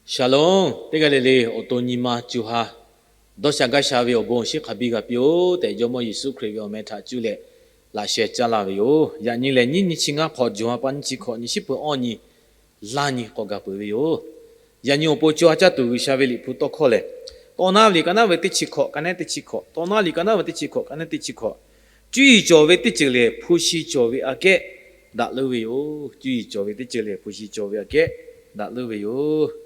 Shalom, teˇ g'aˇ le le awˬ to nyi ma co ha dawˇ sha gaˇ sha ve awˬ bon awˬ shinˉ hk'a biˇ g'a piˇ-oˆ tehꞈ, Jawˇmawˇ Yeˍsuˆ Hkriꞈ ve awˬ meh htaꞈ cuˇ leh laꞈ sheh caˇ laˇ ve yoˬ. Yaꞈ nyi lehˬ, nyiˇ nyiˇ chi ngaˇ hk'awꞈ, jawˬ ha pa nyiˇ chi hkawꞈ, nyi shiˉ peuˬ awˇ nyi laˇ nyi k'awꞈ gaˬ peuˬ ve yoˬ. Yaꞈ nyi awˬ pon co ha caˇ tuˬ G'uiˬsha ve Liꞈ hpu tawˇ hkawˇ lehˬ, Tawˇ naˉ ve liꞈ ka naˉ ve teˇ chi hkawꞈ, ka nehˉ teˇ chi hkawꞈ, Tawˇ naˉ liꞈ ka naˉ ve teˇ chi hkawꞈ, ka nehˉ teˇ chi hkawꞈ. Cuˇ yiˍ cawˬ ve teˇ ceuˬ lehˬ, hpu shi cawˬ ve aꞈ kehˉ daꞈ leuˉ ve yoˬ. Cuˇ yiˍ cawˬ ve teˇ ceuˬ lehˬ, hpu shi cawˬ ve aꞈ kehˉ daꞈ leuˉ ve yoˬ.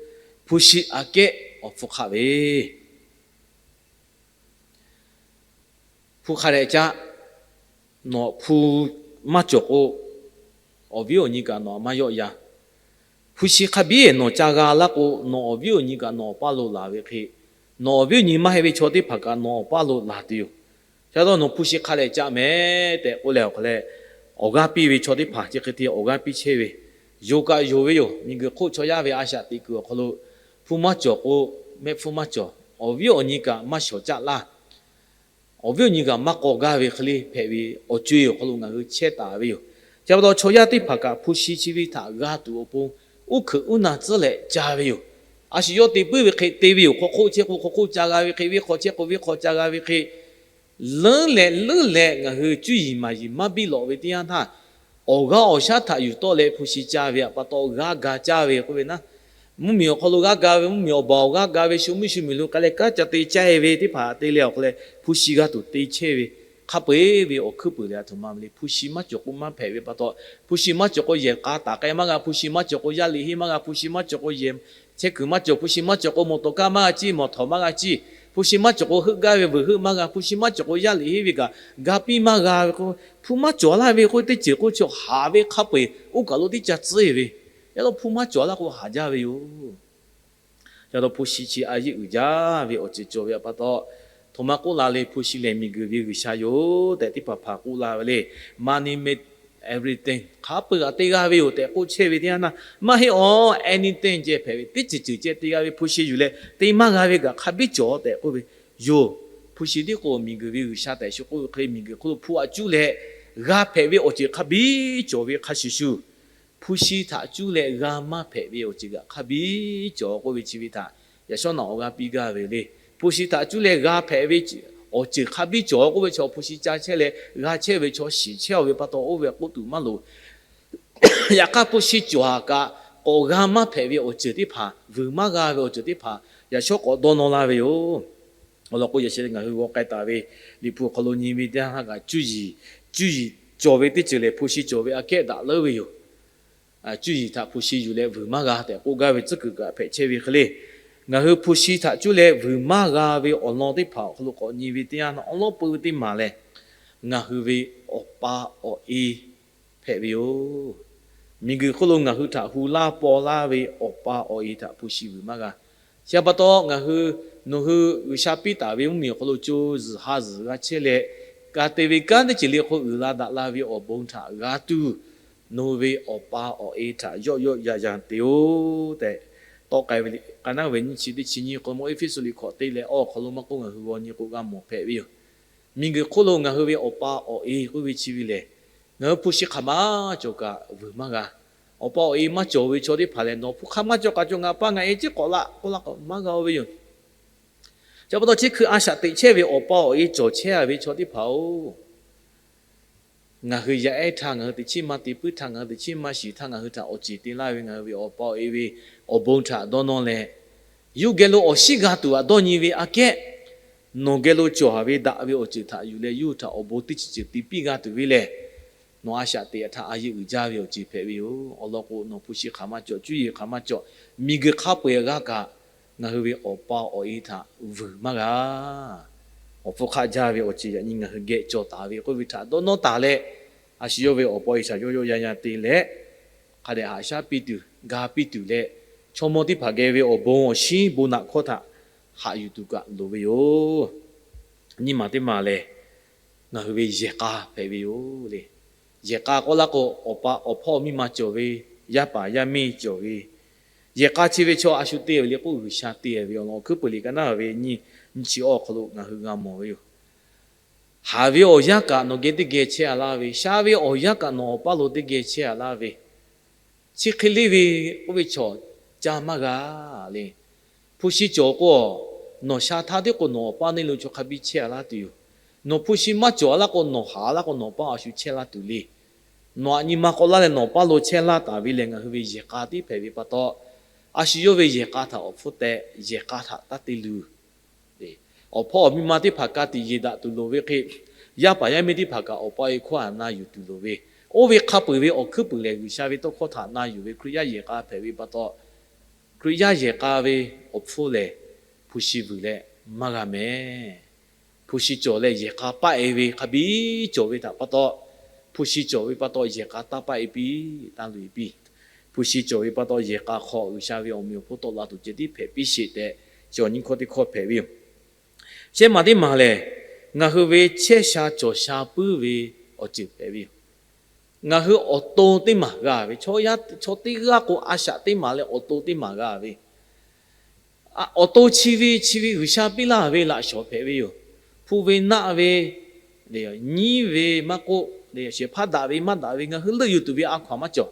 Hpu shi aꞈ kehˉ awˬ hpfuhˇ hk'aˆ ve, hpu hk'a dehꞈ caˆ. Nawˬ hpu maˇ cawˬ k'o, awˬ viˉ awˬ nyi kaꞈ nawˬ maˇ yawˆ yan. Hpu shi hk'a biˉ nawˬ ca g'a laˇ k'o, nawˬ awˬ viˉ awˬ nyi kaꞈ nawˬ awˬ paˇ lo laˬ ve hk'e, nawˬ awˬ viˉ awˬ nyi maˇ heˆ ve chaw teˇ hpaˍ kaꞈ nawˬ awˬ paˇ lo laˬ tuˬ yoˬ. Ca dawˇ nawˬ hpu shi hk'a dehꞈ caˆ mehˍ tehꞈ k'oˆ leh awˬ hk'aw leh, awˬ g'aˇ piˇ ve chaw teˇ hpaˍ chi hk'e te awˬ g'aˇ piˇ chehˇ ve, yoˬ kaꞈ yonˍ ve yoˬ. Miˬguiˬ hk'oˆ chaw yaˇ ve a shaꞈ teꞈ kuiˬ awˬ hk'aw lo, hpu maˇ cawˬ k'o, mehˆ hpfuhˇ maˇ cawˬ, awˬ viˉ awˬ nyi kaꞈ maˇ shawˍ caˆ laˇ. Awˬ viˉ awˬ nyi kaꞈ maˇ k'aw gaˇ ve hk'e le hpehꞈ ve awˬ co-e awˬ hk'aw lo ngaˬ hui chehˇ taˍ ve yoˬ. Chi pa taw chaw yaˇ teˇ hpaˍ kaꞈ hpu shi chi ve htaꞈ g'a tuˬ awˬ pon, uˉ hkuiꞈ uˉ na tcuhˉ leh ca ve yoˬ. A shu yawˇ te puiˉ ve hk'e te ve yoˬ. Hk'aw hk'oˆ chehˇ k'o hk'aw hk'oˆ ca g'a ve hk'e, venˇ hk'aw chehˇ k'o venˇ hk'aw ca g'a ve hk'e, leuˉ leh leuˉ leh ngaˬ hui cuˇ yiˍ maˍ yiˍ maˇ biˇ lawꞈ ve teˇ yanˇ htaˇ, awˬ g'aˇ awˬ shaˉ htaꞈ yuˬ tawˆ leh hpu shi ca ve pa taw g'aˇ ga caˇ ve k'oˆ ve naˉ, mvuhˇmiˬ awˬ hk'aw lo g'aˇ ga ve, mvuhˇmiˬ awˬ baˬ awˬ g'aˇ ga ve, shu mvuhˇ shu miˬ lo k'ai leh kanˉ ca te caˇ-e ve teˇ hpaˍ te leh awˬ hk'aw leh hpu shi g'a tuˬ te chehˇ ve, hk'a peu-eˬ ve awˬ hkuiˉ puiˍ leh a htoꞈ ma ve le. Hpu shi maˇ cawˬ k'o maˇ hpehꞈ ve pa taw, hpu shi maˇ cawˬ k'o yehˬ k'a taˍ k'ai maˇ g'a, hpu shi maˇ cawˬ k'o yaˇ liꞈ henˇ maˇ g'a, hpu shi maˇ cawˬ k'o yehˬ chehˇ kuiˬ maˇ cawˬ, hpu shi maˇ cawˬ k'o mawˬ tawˍ kaˇ maˇ g'a ciˇ, mawˬ htawˍ maˇ g'a ciˇ, hpu shi maˇ cawˬ k'o heuˆ gaˇ ve vuiˬ heuˆ maˇ g'a, hpu shi maˇ cawˬ k'o yaˇ liꞈ henˇ ve kaꞈ ga piˇ maˇ g'a ve k'o, hpu maˇ cawˬ laˇ ve k'oˆ teˇ ceuˬ k'oˆ chi haˍ ve hk'a peu-eˬ oˇ kaˬ lo teˇ ca tcuhˉ-e ve, yaꞈ hk'aˇ hpu maˇ cawˬ laˇ k'o haˍ jaˇ ve yoˬ. Ca dawˇ hpu shi chi a yeˇ uiˍ jaˇ ve awˬ ceuˬ cawˬ ve pa taw, htoꞈ ma k'oˆ la le, hpu shi lehˬ miˬguiˬ ve G'uiˬsha yoˬ tehꞈ teˇ hpaˍ hpaˍ k'oˆ la ve le. Money make everything, hk'a peu-eˬ g'aꞈ te g'a ve yoˬ tehꞈ k'oˆ chehˇ ve teˇ yanˇ htaˇ, maˇ heˆ awˬ, anything ceh hpehꞈ ve, teˇ ceuˬ ceuˬ ceh te g'a ve, hpu shi yuˬ leh te maˇ g'a ve kaꞈ hk'a biˇ cawˬ tehꞈ k'oˆ ve yoˬ. Hpu shi tiˉ k'o miˬguiˬ ve G'uiˬsha tehꞈ shu k'oˆ ve hk'e le, miˬguiˬ hk'oˆ lo hpu aꞈ cuˇ leh g'a hpehꞈ ve awˬ ceuˬ hk'a biˇ cawˬ ve hk'a shuˍ shuˍ, hpu shi htaꞈ cuˇ leh g'a maˇ hpehꞈ ve awˬ ceuˬ kaꞈ hk'a biˇ cawˬ k'oˆ ve chi ve htaꞈ yaꞈ shawˉ naꞈ awˬ g'aˇ piˇ gaˇ ve le. Hpu shi htaꞈ cuˇ leh g'a hpehꞈ ve awˬ ceuˬ hk'a biˇ cawˬ k'oˆ ve chaw hpu shi ca chehˇ leh g'a chehˇ ve chaw shiˍ chehˇ-aw ve pa taw oˇ ve k'oˆ tuˬ maˇ loˍ. Yaꞈ hk'aˇ hpu shi cawˬ-a kaꞈ, k'awꞈ g'a maˇ hpehꞈ ve awˬ ceuˬ teˇ hpaˍ, vuiˬ maˇ g'a ve awˬ ceuˬ teˇ hpaˍ yaꞈ shawˉ k'awꞈ dawˇ nawˇ laˇ ve yoˬ. Awˬ lawn k'o, yaꞈ sheh ngaˬ hui g'aw k'ai taˍ ve Liꞈ hpu awˬ hk'aw lo nyi ve teˇ yanˇ htaˇ kaꞈ, cuˇ yiˍ, cuˇ yiˍ cawˬ ve teˇ ceuˬ lehˬ hpu shi cawˬ ve aꞈ kehˉ daꞈ leuˉ ve yoˬ. Cuˇ yiˍ htaꞈ hpu shi yuˬ leh vuiˬ maˇ g'a tehꞈ k'oˆ gaˇ ve tcuhˉ kuiˬ kaꞈ hpehꞈ chehˇ ve hk'e le. Ngaˬ hui hpu shi htaꞈ cuˇ leh vuiˬ maˇ g'a ve awˬ lawn teˇ hpaˍ awˬ hk'aw lo k'awꞈ nyi ve teˇ yanˇ htaˇ, awˉ lawˉ peu ve teˇ maˬ lehˬ, ngaˬ hui ve awˬ pa awˬ e hpehꞈ ve yoˬ. Miˬguiˬ hk'oˆ lo ngaˬ hui htaꞈ hu laˇ paw laˇ ve awˬ pa awˬ e htaꞈ hpu shi vuiˬ maˇ g'a. Chi pa taw ngaˬ hui, nawˬ hui G'uiˬsha piˇ taˍ ve mvuhˇmiˬ awˬ hk'aw lo co zuhˬ ha zuhˬ g'a chehˇ leh, ka te ve kanˉ teˇ ceuˬ le hk'o uiˍ la daꞈ la ve awˬ bon htaꞈ g'a tuˬ, nawˬ hui ve awˬ pa awˬ e htaꞈ yawˆ yawˆ yan yan te-oˆ tehꞈ tawˆ k'ai ve le. Ka naˉ ve nyiˇ chi teˇ chi nyiˇ k'o, mawˇ Eˇfeˇsuꞈ liꞈ hkawꞈ te leh awˬ hk'aw lo maˇ k'oˆ, ngaˬ hui g'aw nyi k'o g'a mawˬ hpehꞈ ve yoˬ. Miˬguiˬ hk'oˆ lo ngaˬ hui ve awˬ pa awˬ e k'oˆ ve chi ve lehˬ, ngaˬ hui hpu shi hk'aˬ ma cawˬ kaꞈ vuiˬ maˇ g'a. Awˬ pa awˬ e maˇ cawˬ ve chaw teˇ hpaˍ lehˬ, nawˬ hpu hk'aˬ ma cawˬ kaꞈ cawˬ, ngaˬ pa ngaˬ e ciˉ k'awꞈ laꞈ k'oˆ laˇ k'o maˇ g'a-o ve yoˬ. Chi pa taw chi hkui a shaꞈ teꞈ chehˇ ve awˬ pa awˬ e cawˬ chehˇ-a ve chaw teˇ hpaˍ-oˬ, ngaˬ hui yaˇ ehˉ htaˇ, ngaˬ hui teꞈ chiˉ maˇ te puiˉ htaˇ, ngaˬ hui teꞈ chiˉ maˇ shiˍ htaˇ, ngaˬ hui htaꞈ awˬ ceˬ te laˇ ve ngaˬ hui ve awˬ pa awˬ e ve awˬ bon htaꞈ dawˇ nawˇ leh, yawˇ geh lo awˬ shinˉ g'a tuˬ htaꞈ dawˇ nyi ve aꞈ kehˉ, nawˬ geh lo cawˬ-a ve daꞈ ve awˬ ceuˬ htaꞈ yuˬ leh yawˇ hui htaꞈ awˬ bon teˇ ceuˬ ceuˬ te piˇ g'a tuˬ ve lehˬ, nawˬ a shaꞈ teꞈ htaꞈ a yeˆ uiˍ jaˇ ve awˬ ceuˬ hpehꞈ ve yoˬ. Awˬ lawn k'o, nawˬ hpu shi hk'aˬ ma cawˬ, cuˇ yiˍ hk'aˬ ma cawˬ, miˬguiˬ hk'a peu-eˬ g'a kaꞈ, ngaˬ hui ve awˬ pa awˬ e htaꞈ vuiˬ maˇ g'a. Awˬ hpfuhˇ hk'aˆ jaˇ ve awˬ ceuˬ yaꞈ nyi ngaˬ hui geh cawˬ taˍ ve k'oˆ ve htaꞈ dawˇ nawˇ taˍ leh, a shu yawˇ ve awˬ pa awˬ e htaꞈ yawˆ yawˆ yan yan te leh, hk'a dehꞈ haꞈ shaˉ piˇ tuˬ, ga piˇ tuˬ leh, chaw mawˇ teˇ hpaˍ geh ve awˬ bon awˬ shinˉ bon naꞈ hkawˇ htaꞈ haꞈ yuˬ tuˬ kaꞈ loˍ ve yoˬ. Nyiˇ maˬ teˇ maˬ lehˬ, ngaˬ hui ve yehˬ k'a hpehꞈ ve yoˬ le. Yehˬ k'a k'oˆ laˇ k'o, awˬ pa awˬ hpawˇ miˇ ma cawˬ ve, yaˇ paˍ yaˇ miˇ cawˬ ve, yehˬ k'a chi ve chaw a shu te ve le k'oˆ, G'uiˬsha te ve awˬ lawn awˬ hkuiˉ puiˍ liꞈ ka naˉ ve nyiˇ, nyiˇ chi awˬ hk'aw lo ngaˬ hui g'a mawˬ ve yoˬ. Haˍ ve awˬ yanˇ kaꞈ nawˬ geh teˇ geh chehˇ-a laˇ ve, sha ve awˬ yanˇ kaꞈ nawˬ awˬ paˇ lo teˇ geh chehˇ-a laˇ ve, chi hk'e le ve k'oˆ ve chaw, ca maˇ g'a le. Hpu shi cawˬ k'o, nawˬ sha htaˇ tiˉ k'o nawˬ awˬ paˇ neˇ lo chaw hk'a biˇ chehˇ a laˇ tuˬ yoˬ. Nawˬ hpu shi maˇ cawˬ a laˇ k'o, nawˬ haꞈ a laˇ k'o nawˬ paˇ a shu chehˇ laˇ tuˬ le. Nawˬ aꞈ nyi ma k'awꞈ laˇ leh nawˬ paˇ lo chehˇ laˇ taˍ ve lehˬ, ngaˬ hui ve yehˬ k'a tiˉ hpehꞈ ve pa taw, a shu yawˇ ve yehˬ k'a htaꞈ awˬ hpfuhˇ teh, yehˬ k'a htaꞈ taˇ te luˬ. Awˬ hpawˇ awˬ miˇ ma teˇ hpaˍ ka tiꞈ yeˬ daꞈ tuˬ loˍ ve hk'e, yaˇ paˍ yaˇ miˇ teˇ hpaˍ kaꞈ awˬ pa e hkawˇ htaꞈ na yuˬ tuˬ loˍ ve, oˇ ve hk'a peu eˬ ve awˬ hkuiˉ puiˍ lehˬ, G'uiˬsha ve tawˇ hkawˇ htaꞈ na yuˬ ve Hkriꞈ yaˇ yehˬ k'a hpehꞈ ve pa taw, Hkriꞈ yaˇ yehˬ k'a ve awˬ hpfuhˇ lehˬ, hpu shi vuiˬ leh maˇ g'a mehˍ. Hpu shi cawˬ leh yehˬ k'a paˆ e ve hk'a biˇ cawˬ ve htaꞈ pa taw, hpu shi cawˬ ve pa taw yehˬ k'a taˇ paˆ e piˇ, taˇ loꞈ e piˇ. Hpu shi cawˬ ve pa taw yehˬ k'a hk'aw G'uiˬsha ve awˬ meꞈ awˬ hponˇ tawˆ la tuˬ ceh tiˉ hpehꞈ piˇ sheˍ tehꞈ, chi awˬ nyi hkawˇ teˇ hkawˇ hpehꞈ ve yoˬ. Shehˉ maˬ teˇ maˬ lehˬ, ngaˬ hui ve chehˇ sha cawˬ sha puiˉ ve awˬ ceuˬ hpehꞈ ve yoˬ. Ngaˬ hui awˬ to teˇ maˬ g'a ve, chaw yaˇ chaw teˇ g'aˇ k'o a shaꞈ teˇ maˬ leh awˬ to teˇ maˬ g'a ve, awˬ to chi ve chi ve G'uiˬsha piˇ laˇ ve laꞈ shawnˍ hpehꞈ ve yoˬ. Hpu ve naˆ ve, nyiˉ ve maˇ k'oˆ, shehˍ hpaˇ daꞈ ve maˇ daꞈ ve ngaˬ hui leuˆ yuˬ tuˬ ve a hkaw anˬ maˇ cawˬ.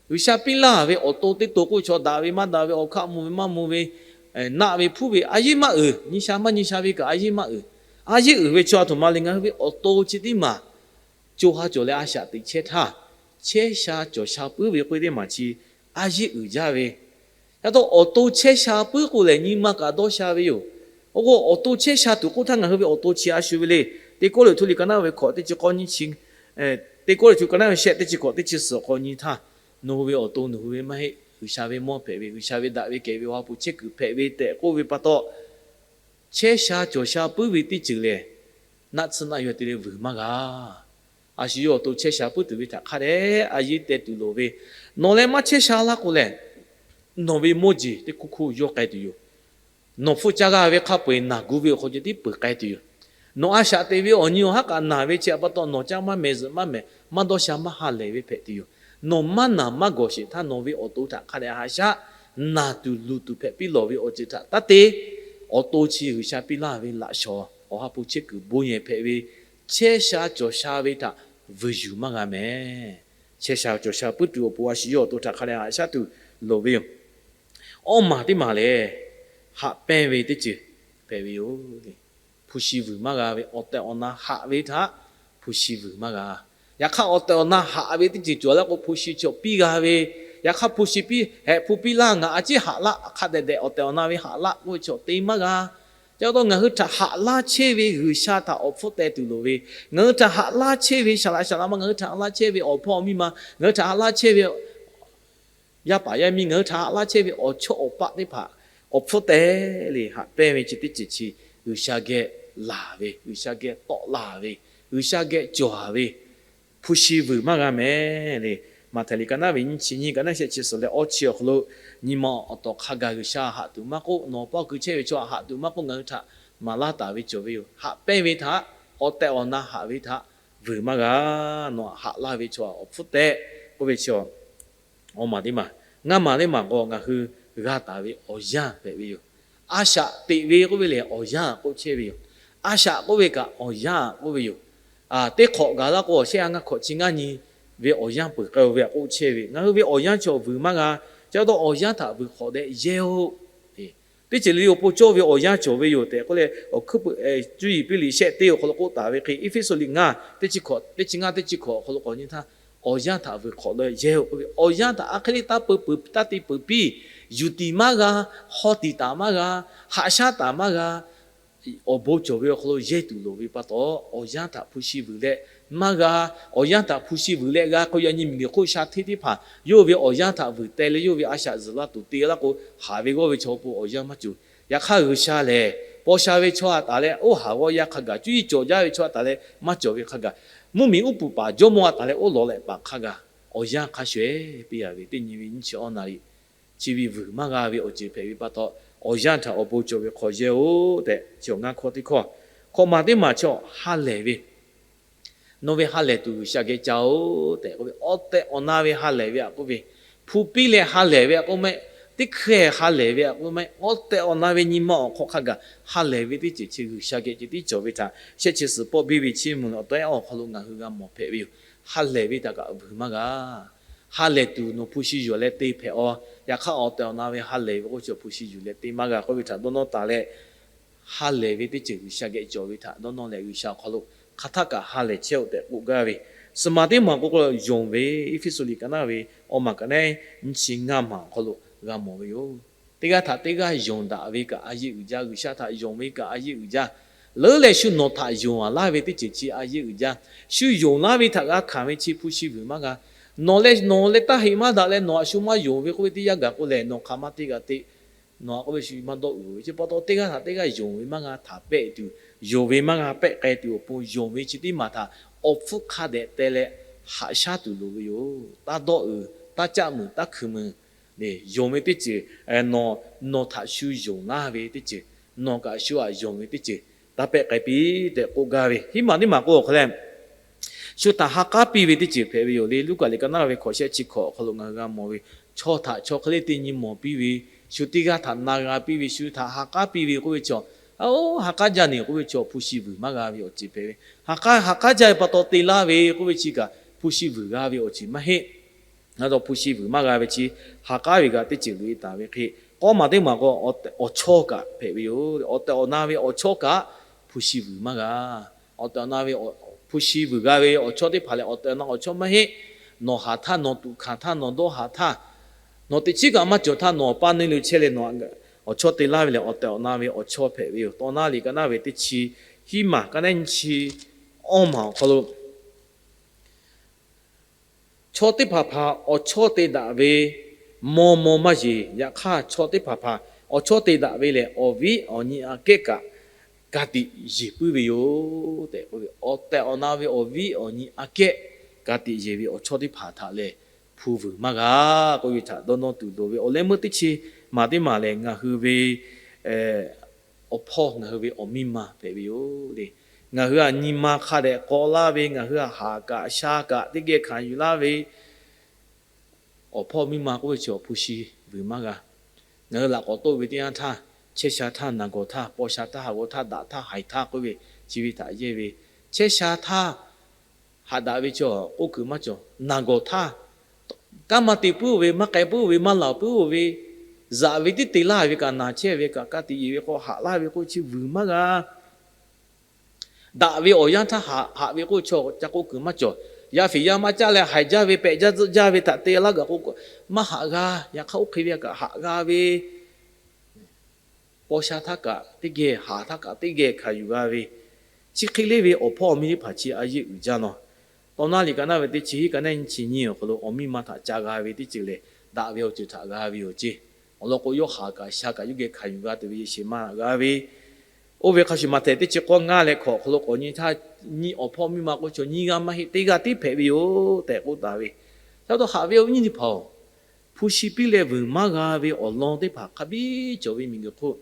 G'uiˬsha piˇ laˇ ve awˬ to teˇ to k'oˆ chaw daꞈ ve maˇ daꞈ ve awˬ hkaˆ mvuh ve maˇ mvuh ve, naˆ ve hpuˉ ve a yeˇ maˇ uiˍ, nyi sha maˇ nyi sha ve kaꞈ a yeˇ maˇ uiˍ. A yeˇ uiˍ ve chaw a htoꞈ ma le, ngaˬ hui ve awˬ to chi teˇ maˬ co ha cawˬ leh a shaꞈ teꞈ chehˇ htaˇ, chehˇ sha cawˬ sha puiˉ ve k'oˆ ve teˇ maˬ chi a yeˇ uiˍ jaˇ ve. Yaꞈ taw awˬ to chehˇ sha puiˉ k'o lehˬ nyi ma kaꞈ dawˇ sha ve yoˬ. Oˇ k'o awˬ to chehˇ sha tuˬ k'oˆ htaˇ ngaˬ hui ve awˬ to chi a shu ve le. Teˇ Kawˇrenˍhtuˆ liꞈ ka naˆ ve hkawꞈ teˇ chi k'awˇ nyiˇ chi, Teˇ Kawˇrenˍhtuˆ ka naˆ ve shehˆ teˇ chi hkawꞈ teˇ chi suhˍ k'awˇ nyiˇ htaˇ, nawˬ hui ve awˬ to nawˬ hui ve maˇ heˆ, G'uiˬsha ve mawˇ hpehꞈ ve, G'uiˬsha ve daꞈ ve kehˬ ve Awˬ ha hpu chehˇ kuiˬ hpehꞈ ve tehꞈ k'oˆ ve pa taw, chehˇ sha cawˬ sha puiˉ ve teˇ ceuˬ lehˬ, naˆ tsuhˇ naˆ yaw te leh vuiˬ maˇ g'a. A shu yawˇ awˬ to chehˇ sha puiˉ tuˬ ve htaꞈ hk'a dehꞈ a yeˇ teh tuˬ loˍ ve, nawˬ leh maˇ chehˇ sha laˇ k'o lehˬ, nawˬ ve mawˇ jeˬ teˇ hkuˇ hkuˇ yawˇ k'ai tuˬ yoˬ. Nawˬ hpfuhˆ caˇ g'a ve hk'a peu eˬ naˬ gu ve awˬ hk'aw ceh tiˉ peuˬ k'ai tuˬ yoˬ. Nawˬ a shaꞈ teꞈ ve awˬ nyi awˬ haˉ kaꞈ naˬ ve chi a pa taw nawˬ caˇ maˇ mehˍ zuhꞈ maˇ mehˍ maˇ dawˇ sha maˇ ha lehˬ ve hpehꞈ tuˬ yoˬ. Nawˬ maˇ naˬ maˇ gawˬ sheˍ htaˇ nawˬ ve awˬ to htaꞈ hk'a dehꞈ haꞈ shaˉ, naˬ tuˬ luˬ tuˬ hpehꞈ piˇ lawˬ ve awˬ ceuˬ htaꞈ taˇ te. Awˬ to chi G'uiˬsha piˇ laˇ ve laꞈ shawnˍ Awˬ ha hpu chehˇ kuiˬ bon yehˬ hpehꞈ ve, chehˇ sha cawˬ sha ve htaꞈ vuiˬ yuˬ maˇ g'a mehˍ. Chehˇ sha cawˬ sha puiˉ tuˬ awˬ pon a shu yawˇ awˬ to htaꞈ hk'a dehꞈ haꞈ shaˉ tuˬ loˍ ve yoˬ. Awˇ maˬ teˇ maˬ lehˬ, haꞈ pehnˇ ve teˇ ceuˬ hpehꞈ ve yoˬ. Hpu shi vuiˬ maˇ g'a ve, awˬ tehˬ awˬ na haꞈ ve htaꞈ hpu shi vuiˬ maˇ g'a. Yaꞈ hk'aˇ awˬ tehˬ awˬ na haꞈ ve teˇ ceuˬ cawˬ leh k'o hpu shi chaw piˇ g'a ve, yaꞈ hk'aˇ hpu shi piˇ hehꞈ hpu piˇ laˇ ngaˬ a ciˉ haꞈ laˇ hk'a dehꞈ dehꞈ awˬ tehˬ awˬ na ve haꞈ laˇ k'oˆ ve chaw te maˇ g'a. Ca taw ngaˬ hui htaꞈ haꞈ laˇ chehˇ ve G'uiˬsha htaꞈ awˬ hpfuhˇ teh tuˬ loˍ ve, ngaˬ hui htaꞈ haꞈ laˇ chehˇ ve saˍ laꞈ saˍ laꞈ ma, ngaˬ hui htaꞈ haꞈ laˇ chehˇ ve awˬ hpawˇ awˬ miˇ ma, ngaˬ hui htaꞈ haꞈ laˇ chehˇ ve yaˇ paˍ yaˇ miˇ, ngaˬ hui htaꞈ haꞈ laˇ chehˇ ve awˬ chawˇ awˬ paˆ teˇ hpaˍ awˬ hpfuhˇ teh le haꞈ pehnˇ ve chi teˇ ceuˬ chi G'uiˬsha geh laˬ ve, G'uiˬsha geh tawˆ la ve, G'uiˬsha geh cawˬ ve, hpu shi vuiˬ maˇ g'a mehˍ le. Maꞈhtehˍ liꞈ ka naˉ ve nyiˇ chi nyiˇ, ka naˉ shehˆ chi suhˍ leh awˇ chi awˬ hk'aw lo, nyi ma awˬ tawˍ hk'a gaˬ G'uiˬsha haꞈ tuˬ maˇ k'oˆ, nawˬ paw ku chehˇ ve chaw haꞈ tuˬ maˇ k'oˆ, ngaˬ hui htaꞈ maˍ laˇ taˍ ve cawˬ ve yoˬ. Haꞈ pehnˇ ve htaꞈ, awˬ tehˬ awˬ na haꞈ ve htaꞈ vuiˬ maˇ g'a. Nawˬ haꞈ laˇ ve chaw awˬ hpfuhˇ tehꞈ k'oˆ ve chi awˬ maˬ teˇ maˬ, ngaˇ maˬ teˇ maˬ k'o ngaˬ hui g'a taˍ ve awˬ yanˇ hpehꞈ ve yoˬ. A shaꞈ teꞈ ve k'oˆ ve lehˬ awˬ yanˇ k'oˆ chehˇ ve yoˬ. A shaꞈ k'oˆ ve kaꞈ awˬ yanˇ k'oˆ ve yoˬ. Teˇ hk'awꞈ gaˬ laˇ k'o shehˆ a ngaˇ hkawꞈ chi ngaˇ nyi ve awˬ yanˇ peuˬ k'ai-o ve htaꞈ k'oˆ chehˇ ve, ngaˬ hui ve awˬ yanˇ chaw vuiˬ maˇ g'a. Ca taw awˬ yanˇ htaꞈ vuiˬ hk'awꞈ deh yehˇ-oˆ. Teˇ ceuˬ le le awˬ pon cawˇ ve awˬ yanˇ cawˬ ve yoˬ tehꞈ k'oˆ leh, awˬ hkuiˉ puiˍ cuˇ yiˍ piˇ liꞈ shehˆ teˇ awˬ hk'aw lo k'oˆ taˍ ve hk'e, Eˇfeˇsuꞈ liꞈ ngaˇ teˇ chi hkawꞈ, teˇ chi ngaˇ teˇ chi hkawꞈ awˬ hk'aw lo k'awꞈ nyi htaˇ, awˬ yanˇ htaꞈ vuiˬ hk'awꞈ deh yehˇ-oˆ k'oˆ ve, awˬ yanˇ htaꞈ a hk'e le taˇ peu peuˬ taˇ te peuˬ piˇ, yuˬ tiˍ maˇ g'a, haw tiˍ taˍ maˇ g'a, haꞈ shaˉ taˍ maˇ g'a, awˬ bon cawˬ ve awˬ hk'aw lo yehˇ tuˬ loˍ ve pa taw, awˬ yanˇ htaꞈ hpu shi vuiˬ leh maˇ g'a. Awˬ yanˇ htaꞈ hpu shi vuiˬ leh g'a k'o, yaꞈ nyi miˬguiˬ hk'oˆ sha hteˇ teˇ hpaˍ yawˇ ve awˬ yanˇ htaꞈ vuiˬ teh leh yawˇ ve a shaꞈ zuhˬ la tuˬ te laˇ k'o, haˍ ve g'awˇ ve chaw pon awˬ yanˇ maˇ cawˬ. Yaꞈ hk'aˇ G'uiˬsha lehˬ, paw sha ve chaw htaꞈ taˍ leh oˇ haˍ g'awˇ yaˇ hk'a gaˬ, cuˇ yiˍ cawˬ jaˇ ve chaw htaꞈ taˍ leh maˇ cawˬ ve hk'a gaˬ, mvuhˇmiˬ uˉ peunˍ paˍ jawˇmawˇ htaꞈ taˍ leh oˇ lawˬ leh paˍ hk'a gaˬ, awˬ yanˇ hk'a shuˍ ehˉ piˇ a ve teˇ nyi ve nyiˇ chi awˇ na le, chi ve vuiˬ maˇ g'a ve awˬ ceuˬ hpehꞈ ve pa taw, awˬ yanˇ htaꞈ awˬ bon cawˬ ve hk'aw yehˇ-oˆ tehꞈ, chi awˬ ngaˇ hkawˇ teˇ hkawˇ. Hkawꞈ maˬ teˇ maˬ chaw ha lehˬ ve, nawˬ ve ha lehˬ tuˬ G'uiˬsha geh ca-oˬ tehꞈ k'oˆ ve, awˬ tehˬ awˬ na ve ha lehˬ ve htaꞈ k'oˆ ve, hpu piˇ leh ha lehˬ ve htaꞈ k'oˆ mehˆ, teˇ hkeh ha lehˬ ve htaꞈ k'oˆ mehˆ, awˬ tehˬ awˬ na ve nyi ma awˬ hk'aw hk'a gaˬ ha lehˬ ve teˇ ceuˬ chi G'uiˬsha geh ceh tiˉ cawˬ ve htaꞈ shehˆ chi suhˍ pawˆ biˇ ve Chiˇ mvuh awˬ taw ehˉ awˬ hk'aw lo ngaˬ hui g'a mawˬ hpehꞈ ve yoˬ. Ha lehˬ ve htaꞈ kaꞈ vuiˬ maˇ g'a. Ha lehˬ tuˬ nawˬ hpu shi yuˬ leh te hpehꞈ-aw. Yaꞈ hk'aˇ, awˬ tehˬ awˬ na ve ha lehˬ ve k'oˆ chi hpu shi yuˬ leh te maˇ g'a k'oˆ ve htaꞈ dawˇ nawˇ taˍ leh, ha lehˬ ve teˇ ceuˬ G'uiˬsha geh cawˬ ve htaꞈ dawˇ nawˇ leh, G'uiˬsha awˬ hk'aw lo hk'aˬ htaˆ kaꞈ ha lehˬ chehˇ-oˆ tehꞈ k'oˆ gaˇ ve, suhˍ maˬ teˇ maˬ k'o k'o yonˍ ve, Eˇfeˇsuꞈ liꞈ ka naˉ ve awˬ maˬ ka naˉ nyiˇ chi ngaˇ maˬ awˬ hk'aw lo g'a mawˬ ve yoˬ. Teˇ g'aˇ htaꞈ teˇ g'aˇ yonˍ daꞈ ve kaꞈ a yeˇ uiˍ jaˇ. G'uiˬsha htaꞈ yonˍ ve kaꞈ a yeˇ uiˍ jaˇ. Leuˉ leh shu nawˬ htaꞈ yonˍ a laˇ ve teˇ ceuˬ chi a yeˇ uiˍ jaˇ. Shu yonˍ laˇ ve htaꞈ g'a hkanˍ ve chi hpu shi vuiˬ maˇ g'a. Nawˬ leh nawˬ leh taˇ heꞈ maˇ daꞈ leh nawˬ htaꞈ shu maˇ yonˍ ve k'oˆ ve teˇ yanˇ gaˬ k'o lehˬ, nawˬ hk'aˬ ma te g'a te. Nawˬ k'oˆ ve shu maˇ dawˆ uiˍ ve chi pa taw, teˇ g'aˇ htaꞈ teˇ g'aˇ yonˍ ve maˇ g'a htaꞈ pehˆ tuˬ, yonˍ ve maˇ g'a pehˆ k'ai tuˬ awˬ pon, yonˍ ve chi teˇ maˬ htaꞈ awˬ hpfuhˇ hk'a dehꞈ teh leh haꞈ shaˉ tuˬ loˍ ve yoˬ. Taˇ dawˆ uiˍ, taˇ caˆ muiˬ, taˇ hkuiˬ muiˬ. Nawˬ, nawˬ ve teˇ ceuˬ, nawˬ, nawˬ htaꞈ shu yonˍ laˇ ve teˇ ceuˬ, nawˬ kaꞈ shu htaꞈ yonˍ ve teˇ ceuˬ taˇ pehˆ k'ai piˇ tehꞈ k'oˆ gaˇ ve. Hiˉ maˬ teˇ maˬ k'o awˬ hk'aw lehˬ, shu htaꞈ ha k'aˉ piˇ ve teˇ ceuˬ hpehꞈ ve yoˬ le. Luˉkaꞈ liꞈ ka naˉ ve hkawꞈ shehˆ chi hkawꞈ awˬ hk'aw lo ngaˬ hui g'a mawˬ ve, chaw htaꞈ chaw hk'e le te nyi mawˬ piˇ ve, shu teˇ g'aˇ htaꞈ na g'a piˇ ve, shu htaꞈ ha k'aˉ piˇ ve k'oˆ ve chaw, ha k'aˉ jaˇ ne k'oˆ ve chaw hpu shi vuiˬ maˇ g'a ve awˬ ceuˬ hpehꞈ ve. Ha k'aˉ, ha k'aˉ jaˇ ve pa taw te laˇ ve k'oˆ ve chi kaꞈ hpu shi vuiˬ g'a ve awˬ ceuˬ maˇ heˆ. Ngaˬ hui hpu shi vuiˬ maˇ g'a ve chi ha k'aˉ ve g'a teˇ ceuˬ loꞈ e taˍ ve hk'e, k'awˇ maˬ teˇ maˬ k'o awˬ chawˇ kaꞈ hpehꞈ ve yoˬ. Awˬ tehˬ awˬ na ve awˬ chawˇ kaꞈ hpu shi vuiˬ maˇ g'a. Awˬ tehˬ awˬ na ve, hpu shi vuiˬ g'a ve awˬ chawˇ teˇ hpaˍ lehˬ, awˬ tehˬ awˬ na awˬ chawˇ maˇ heˆ. Nawˬ haˍ htaˇ, nawˬ tuꞈ hkanˍ htaˇ, nawˬ dawˇ haˍ htaˇ, nawˬ teꞈ chiˉ kaꞈ maˇ cawˬ htaˇ, nawˬ awˬ paˇ neˇ lo chehˇ leh nawˬ awˬ chawˇ te laˇ ve lehˬ, awˬ tehˬ awˬ na ve awˬ chawˇ hpehꞈ ve yoˬ. Tawˇ naˉ liꞈ ka naˉ ve teˇ chi hiˉ maˬ ka naˉ nyiˇ chi awˇ maˬ awˬ hk'aw lo, chaw teˇ hpaˍ hpaˍ awˬ chawˇ te daꞈ ve mawˇ mawˇ maˇ yeˬ. Yaꞈ hk'aˇ, chaw teˇ hpaˍ hpaˍ awˬ chawˇ te daꞈ ve lehˬ, awˬ viˉ awˬ nyi aꞈ kehˉ kaꞈ ka tiꞈ yeˬ puiˉ ve yoˬ tehꞈ k'oˆ ve, awˬ tehˬ awˬ na ve awˬ viˉ awˬ nyi aꞈ kehˉ ka tiꞈ yeˬ ve awˬ chawˇ teˇ hpaˍ htaꞈ lehˬ hpu vuiˬ maˇ g'a k'oˆ ve htaꞈ dawˇ nawˇ tuˬ loˍ ve. Awˬ leh meuˇ teˇ chi maˬ teˇ maˬ lehˬ, ngaˬ hui ve awˬ hpawˇ, ngaˬ hui ve awˬ miˇ ma hpehꞈ ve yoˬ le. Ngaˬ hui htaꞈ nyi ma hk'a dehꞈ k'aw laˇ ve, ngaˬ hui htaꞈ haꞈ kaꞈ sha kaꞈ teˇ geh hkanˍ yuˬ laˇ ve awˬ hpawˇ miˇ ma k'oˆ ve chi awˬ hpu shi vuiˬ maˇ g'a. Ngaˬ hui laꞈ k'awꞈ toˆ ve teˇ yanˇ htaˇ, chehˇ sha htaˇ, naˬ gawˬ htaˇ, paw sha htaˇ, haꞈ g'awˇ htaˇ, daꞈ htaˇ, haiˬ htaˇ k'oˆ ve chi ve htaꞈ yehˇ ve, chehˇ sha htaˇ haꞈ daꞈ ve chi k'oˆ kuiˬ maˇ cawˬ. Naˬ gawˬ htaˇ kanˉ maˇ te puiˉ-oˬ ve, maˇ k'ai puiˉ-oˬ ve, maˇ laˬ puiˉ-oˬ ve, zaꞈ ve tiˉ te laˇ ve kaꞈ, naˬ chehˇ ve kaꞈ, ka tiꞈ yeˬ ve k'o haꞈ laˇ ve k'oˆ chi vuiˬ maˇ g'a. Daꞈ ve awˬ yanˇ htaˇ haꞈ ve k'oˆ chaw ca k'oˆ kuiˬ maˇ cawˬ. Yaˇ feˍ yaˇ maˇ caˇ leh haiˬ jaˇ ve, pehꞈ jaˇ tzuhˆ jaˇ ve htaꞈ te laˇ gaˬ k'o, maˇ haꞈ g'a. Yaꞈ hk'aˇ, oˇ hk'e ve kaꞈ haꞈ g'a ve paw sha htaˇ kaꞈ teˇ geh, haꞈ htaˇ kaꞈ teˇ geh hkanˍ yuˬ g'a ve, chi hk'e le ve awˬ hpawˇ awˬ miˇ teˇ hpaˍ chi a yeˇ uiˍ jaˇ nawˬ. Tawˇ naˉ liꞈ ka naˉ ve teˇ chi hiˉ ka naˉ nyiˇ chi nyiˇ awˬ hk'aw lo awˬ miˇ ma htaꞈ ca g'a ve teˇ ceuˬ lehˬ, daꞈ ve awˬ ceuˬ htaꞈ g'a ve yoˬ ceˇ. Awˬ lawn k'o, yawˇ haꞈ kaꞈ sha kaꞈ yawˇ geh hkanˍ yuˬ g'a tuˬ ve yehˬ shehˍ ma g'a ve, oˇ ve hk'a shuˍ, Maꞈhtehˍ teˇ chi k'awˇ ngaˇ leh hkawꞈ awˬ hk'aw lo k'awꞈ nyi htaˇ, nyi awˬ hpawˇ miˇ ma k'oˆ chaw nyiˇ g'aˇ maˇ heˆ, teˇ g'aˇ tiˉ hpehꞈ ve yoˬ tehꞈ k'oˆ taˍ ve. Ca taw haꞈ ve awˬ viˉ awˬ nyi teˇ hpaˍ-oˬ, hpu shi piˇ leh vuiˬ maˇ g'a ve awˬ lawn teˇ hpaˍ hk'a biˇ cawˬ ve miˬguiˬ hk'oˆ,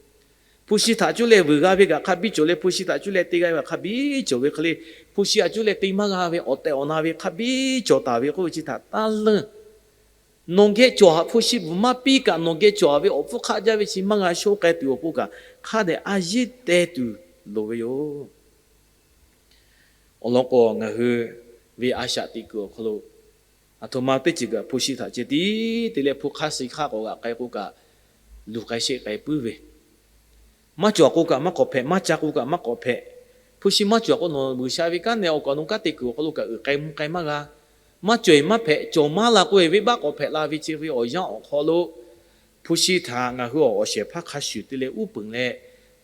hpu shi htaꞈ cuˇ leh vuiˬ g'a ve kaꞈ hk'a biˇ cawˬ leh, hpu shi htaꞈ cuˇ leh te g'a ve kaꞈ hk'a biˇ cawˬ ve hk'e le, hpu shi htaꞈ cuˇ leh te maˇ g'a ve awˬ tehˬ awˬ na ve hk'a biˇ cawˬ taˍ ve k'oˆ ve chi htaꞈ taˇ leunˇ. Nawˬ geh cawˬ haꞈ, hpu shi vuiˬ maˇ piˇ kaꞈ nawˬ geh cawˬ haꞈ ve awˬ hpfuhˇ hk'aˆ jaˇ ve chi maˇ g'a shoˆ k'ai tuˬ awˬ pon kaꞈ, hk'a dehꞈ a yeˇ teh tuˬ loˍ ve yoˬ. Awˬ lawn k'o, ngaˬ hui ve a shaꞈ teꞈ kuiˬ awˬ hk'aw lo, aˬ htoꞈ ma teˇ ceuˬ kaꞈ hpu shi htaꞈ ceh tiˉ te leh hpu hk'aˇ suh hk'aˇ k'awꞈ g'aꞈ k'ai k'o kaꞈ, luˬ k'ai sheˆ k'ai puiˉ ve, maˇ cawˬ k'o kaꞈ maˇ k'awꞈ hpehꞈ, maˇ ca k'o kaꞈ maˇ k'awꞈ hpehꞈ. Hpu shi maˇ cawˬ k'o, nawˬ G'uiˬsha ve kanˉ nehˬ awˬ kaꞈ nawˬ kanˉ te kuiˬ awˬ hk'aw lo kaꞈ uiˍ k'ai mvuh k'ai maˇ g'a. Maˇ cawˬ-eˬ maˇ hpehꞈ, cawˬ maˇ la k'oˆ-e, venˇbaˆ k'awꞈ hpehꞈ la ve chi ve awˬ yanˇ awˬ hk'aw lo, hpu shi htaꞈ ngaˬ hui awˬ shehˍ hpaˇ hk'a shuˍ te leh uˉ peunˍ leh,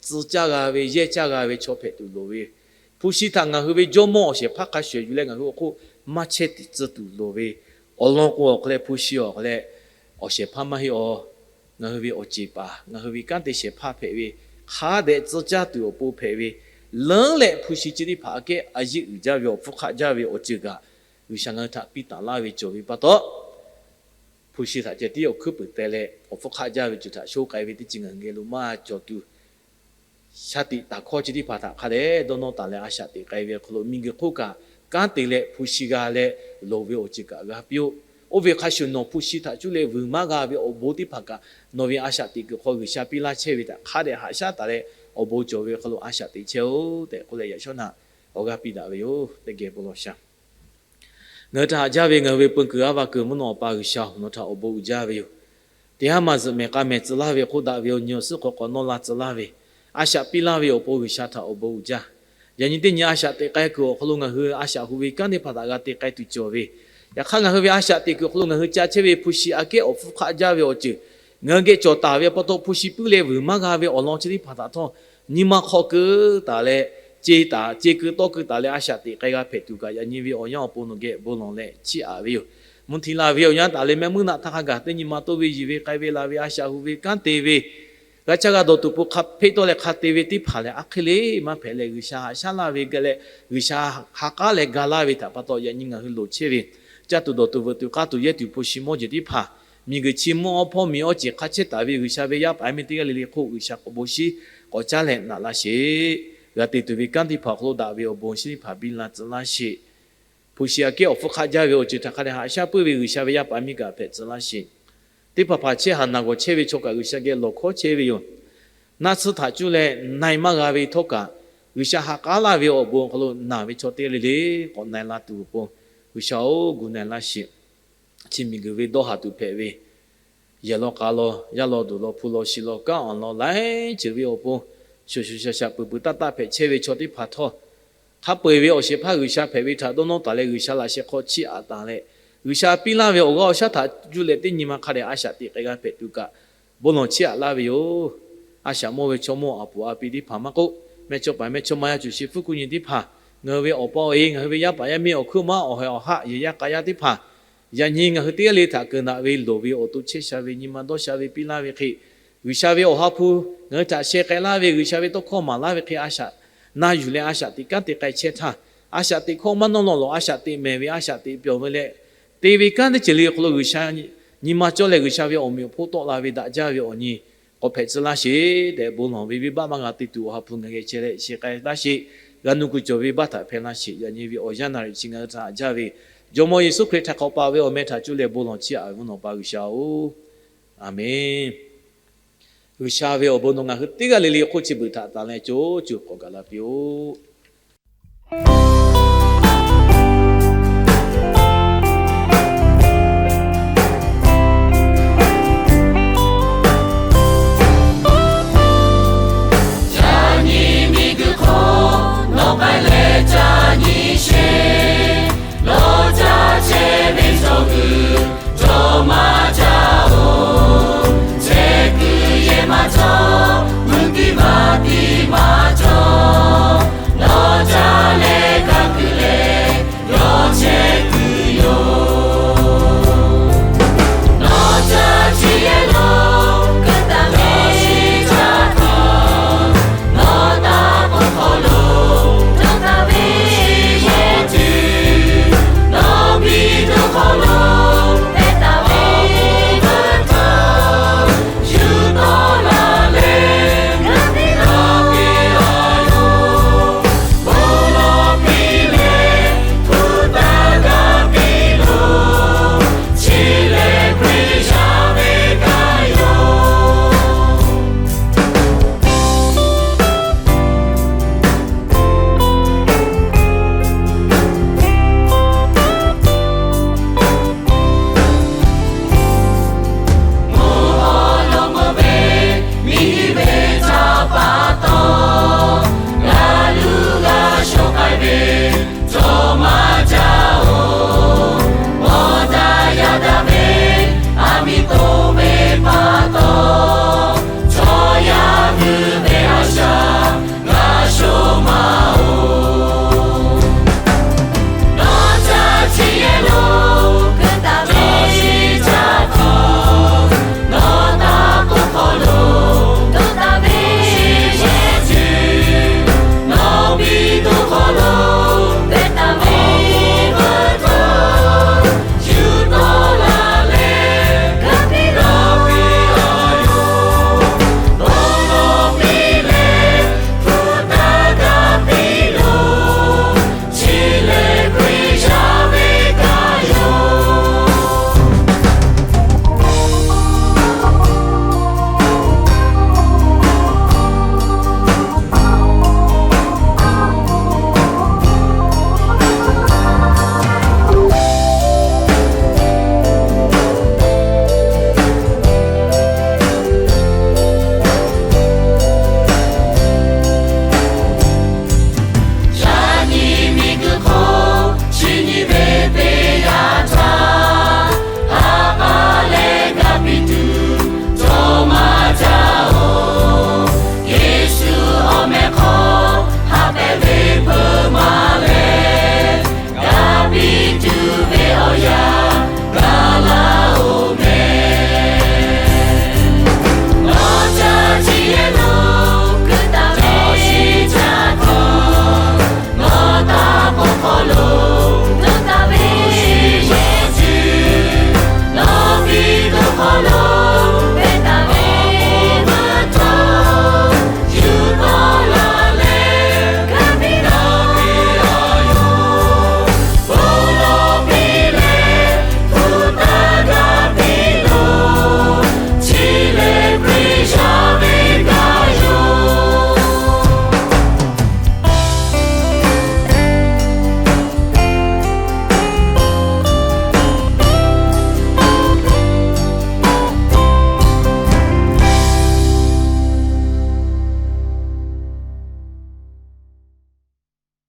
tcuh caˇ g'a ve, yehˇ caˇ g'a ve chaw hpehꞈ tuˬ loˍ ve, hpu shi htaꞈ ngaˬ hui ve jawˇmawˇ awˬ shehˍ hpaˇ hk'a shuˍ yuˬ leh ngaˬ hui awˬ hk'oˆ maˇ chehˇ tiꞈ tcuh tuˬ loˍ ve, awˬ lawn k'o awˬ hk'aw leh hpu shi awˬ hk'aw leh awˬ shehˍ hpaˇ maˇ heˆ awˬ, ngaˬ hui ve awˬ ceˬ paˍ, ngaˬ hui ve kanˉ te shehˍ hpaˇ hpehꞈ ve, hk'a dehꞈ tcuh caˇ tuˬ awˬ pon hpehꞈ ve, leuˉ leh hpu shi chi teˇ hpaˍ aꞈ kehˉ a yeˇ uiˍ jaˇ ve awˬ hpfuhˇ hk'aˆ jaˇ ve awˬ ceuˬ kaꞈ, G'uiˬsha ngaˬ hui htaꞈ piˇ taˍ laˇ ve cawˬ ve pa taw, hpu shi htaꞈ ceh tiˉ awˬ hkuiˉ puiˍ teh leh awˬ hpfuhˇ hk'aˆ jaˇ ve ceuˬ htaꞈ sho k'ai ve teˇ ceuˬ ngaˬ hui geh lo maˇ cawˬ tuˬ, shaˍ tiꞈ taˍ hkawˇ chi teˇ hpaˍ htaꞈ hk'a dehꞈ dawˇ nawˇ taˍ leh a shaꞈ teꞈ k'ai ve awˬ hk'aw lo miˬguiˬ hk'oˆ kaꞈ kanˉ te leh hpu shi g'a leh loˍ ve awˬ ceuˬ kaꞈ g'a piˇ-oˆ. Oˇ ve hk'a shuˍ nawˬ hpu shi htaꞈ cuˇ leh vuiˬ maˇ g'a ve awˬ bon teˇ hpaˍ kaꞈ nawˬ ve a shaꞈ teꞈ kuiˬ hk'aw G'uiˬsha piˇ laˇ chehˇ ve htaꞈ hk'a dehꞈ haꞈ shaˉ taˍ leh awˬ bon cawˬ ve awˬ hk'aw lo a shaꞈ teꞈ chehˇ-oˆ tehꞈ k'oˆ leh yaꞈ shawˉ naꞈ awˬ g'aˇ piˇ daꞈ ve yoˬ. Teˇ geh bon lawˬ shaˍ. Ngaˬ hui htaꞈ haꞈ jaˇ ve ngaˬ hui ve peu kuiˬ aˉ va kuiˬ mvuhˇ naw awˬ pa G'uiˬsha, nawˬ htaꞈ awˬ bon uiˍ jaˇ ve yoˬ. Teˇ haˉ maˬ zuhꞈ mehˍ k'a mehˍ tcuh laˇ ve, k'oˆ daꞈ ve awˬ nyi awˬ suhˉ hk'aw k'awꞈ nawˇ la tcuh laˇ ve, a shaꞈ piˇ laˇ ve awˬ pon G'uiˬsha htaꞈ awˬ bon uiˍ jaˇ. Yaꞈ nyi teˇ nyi a shaꞈ teꞈ k'ai kuiˬ awˬ hk'aw lo ngaˬ hui a shaꞈ hu ve kanˉ teˇ hpaˍ htaꞈ g'a te k'ai tuˬ cawˬ ve, yaꞈ hk'aˇ ngaˬ hui ve a shaꞈ teꞈ kuiˬ awˬ hk'aw lo ngaˬ hui ca chehˇ ve hpu shi aꞈ kehˉ awˬ hpfuhˇ hk'aˆ jaˇ ve awˬ ceuˬ, ngaˬ hui geh cawˬ taˍ ve pa taw hpu shi puiˉ leh vuiˬ maˇ g'a ve awˬ lawn chi teˇ hpaˍ htaꞈ htawˇ, nyi ma hk'aw keu taˍ leh, ce taˍ ce keu tawˇ keu taˍ leh a shaꞈ teꞈ k'ai g'a hpehꞈ tuˬ kaꞈ, yaꞈ nyi ve awˬ yanˇ awˬ pon nawˬ geh bon lawˬ leh chiˇ aꞈ ve yoˬ. Mvuhˇ hti la ve awˬ yanˇ taˍ leh mehˆ muiˉ naˆ htaˇ hk'a gaˬ teˇ nyi ma toˇ ve yiˬ ve k'ai ve la ve a shaꞈ hu ve kanˉ te ve, g'a caˇ g'a dawˬ tuˬ pon hk'a hpeˆ tawˆ leh hk'a te ve teˇ hpaˍ lehˬ, aˉ hk'e le maˇ hpehꞈ leh G'uiˬsha haꞈ shaˉ laˇ ve ga leh, G'uiˬsha ha k'aˉ leh ga laˇ ve htaꞈ pa taw yaꞈ nyi ngaˬ hui loˍ chehˇ ve, caˇ tuˬ dawˬ tuˬ veuꞈ tuˬ k'aˇ tuˬ yehˇ tuˬ hpu shi mawˇ jeˬ teˇ hpaˍ, miˬguiˬ chi mvuhˇ awˉ hpawˇ miˬ awˇ ceˬ hk'a chehˇ taˍ ve G'uiˬsha ve yaˇ paˍ yaˇ miˇ teˇ g'aˇ le le hk'oˆ G'uiˬsha k'awꞈ bon shinˉ k'awꞈ caˉ leh naꞈ laˇ sheˍ. G'a te tuˬ ve kanˉ teˇ hpaˍ awˬ hk'aw lo daꞈ ve awˬ bon shinˉ teˇ hpaˍ biˇ la tcuh laˇ sheˍ. Hpu shi aꞈ kehˉ awˬ hpfuhˇ hk'aˆ jaˇ ve awˬ ceuˬ htaꞈ hk'a dehꞈ haꞈ shaˉ puiˉ ve G'uiˬsha ve yaˇ paˍ miˇ kaꞈ hpehꞈ tcuh laˇ sheˍ. Teˇ hpaˍ hpaˍ chehˇ haˍ naˬ g'awˬ chehˇ ve chaw kaꞈ G'uiˬsha geh lawˬ hkawˉ chehˇ ve yoˬ. Naˆ tsuhˇ htaꞈ cuˇ leh na-e maˇ g'a ve htawˇ kaꞈ, G'uiˬsha ha k'aˉ laˇ ve awˬ bon awˬ hk'aw lo naˬ ve chaw teˇ g'aˇ le le k'awꞈ na-e la tuˬ awˬ pon, G'uiˬsha-oˬ, gu na-e laˇ sheˍ. Chi miˬguiˬ ve dawˇ haˍ tuˬ hpehꞈ ve, yehˬ law k'a law, yaˇ law duˬ law, hpu law shi law, kanˉ awˬ lawn laiˉ ceuˬ ve awˬ pon, shoˍ shoˍ shaˍ shaˍ peuˬ peuˬ taˇ taˇ hpehꞈ chehˇ ve chaw teˇ hpaˍ htawˇ, hk'a peu-eˬ ve awˬ shehˍ hpaˇ G'uiˬsha hpehꞈ ve htaꞈ dawˇ nawˇ taˍ leh G'uiˬsha laꞈ sheh hk'aw chiˇ aꞈ taˍ leh, G'uiˬsha piˇ laˇ ve awˬ g'aˇ awˬ shaˉ htaꞈ cuˇ leh teˇ nyi ma hk'a dehꞈ a shaꞈ teꞈ k'ai g'a hpehꞈ tuˬ kaꞈ, bon lawˬ chiˇ aꞈ laˇ ve yoˬ. A shaꞈ mawˇ ve chaw mawˇ a puˍ a pi teˇ hpaˍ maˇ k'oˆ, mehˇ chawˇ paˍ mehˇ chawˇ ma yaˇ cuˬ shi hpfuhˇ kuˆ nyi teˇ hpaˍ, ngaˬ hui ve awˬ pa awˬ e, ngaˬ hui ve yaˇ paˍ yaˇ miˇ awˬ hkuiˉ maˇ awˬ heh awˬ haˆ yehˬ yaˇ k'a yaˇ teˇ hpaˍ, yaꞈ nyi ngaˬ hui teˇ g'aˇ le htaꞈ keunˍ daꞈ ve loˍ ve awˬ to chehˇ sha ve nyi ma dawˇ sha ve piˇ laˇ ve hk'e, G'uiˬsha ve awˬ ha hpu ngaˬ hui htaꞈ sheh k'ai laˇ ve, G'uiˬsha ve tawˇ hkawˇ maˍ laˇ ve hk'e a shaꞈ na yuˬ leh a shaꞈ teꞈ kanˉ te k'ai chehˇ htaˇ, a shaꞈ teꞈ hkawˇ maˇ nawˇ lawˬ lawˬ, a shaꞈ teꞈ mehˍ ve, a shaꞈ teꞈ pyawˬ ve leh, te ve kanˉ teˇ ceuˬ le awˬ hk'aw lo G'uiˬsha nyi ma cawˇ leh G'uiˬsha ve awˬ meꞈ awˬ hponˇ tawˆ la ve daꞈ jaˇ ve awˬ nyi k'awꞈ hpehꞈ tcuh laˇ sheˍ tehꞈ bon lawˬ ve venˇbaˆ maˇ g'a te tuˬ awˬ ha hpu ngaˬ geh chehˇ leh sheh k'ai laˇ sheˍ. G'a nu kuiˬ cawˬ ve venˇbaˆ htaꞈ hpehˇ laˇ sheˍ. Yaꞈ nyi ve awˬ yanˇ naˍ riˍ chi ngaˬ hui htaꞈ haꞈ jaˇ ve Jawˇmawˇ Yeˍsuˆ Hkriꞈ htaꞈ hk'awꞈ pa ve awˬ meh htaꞈ cuˇ leh bon lawˬ chiˇ aꞈ ve mvuhˇ naw pa G'uiˬsha-oˬ, aˍmenˍ. G'uiˬsha ve awˬ bon nawˬ ngaˬ hui teˇ g'aˇ le le hk'oˆ chi beuꞈ htaꞈ tanˬ leh co co k'awꞈ gaˬ la piˇ-oˆ.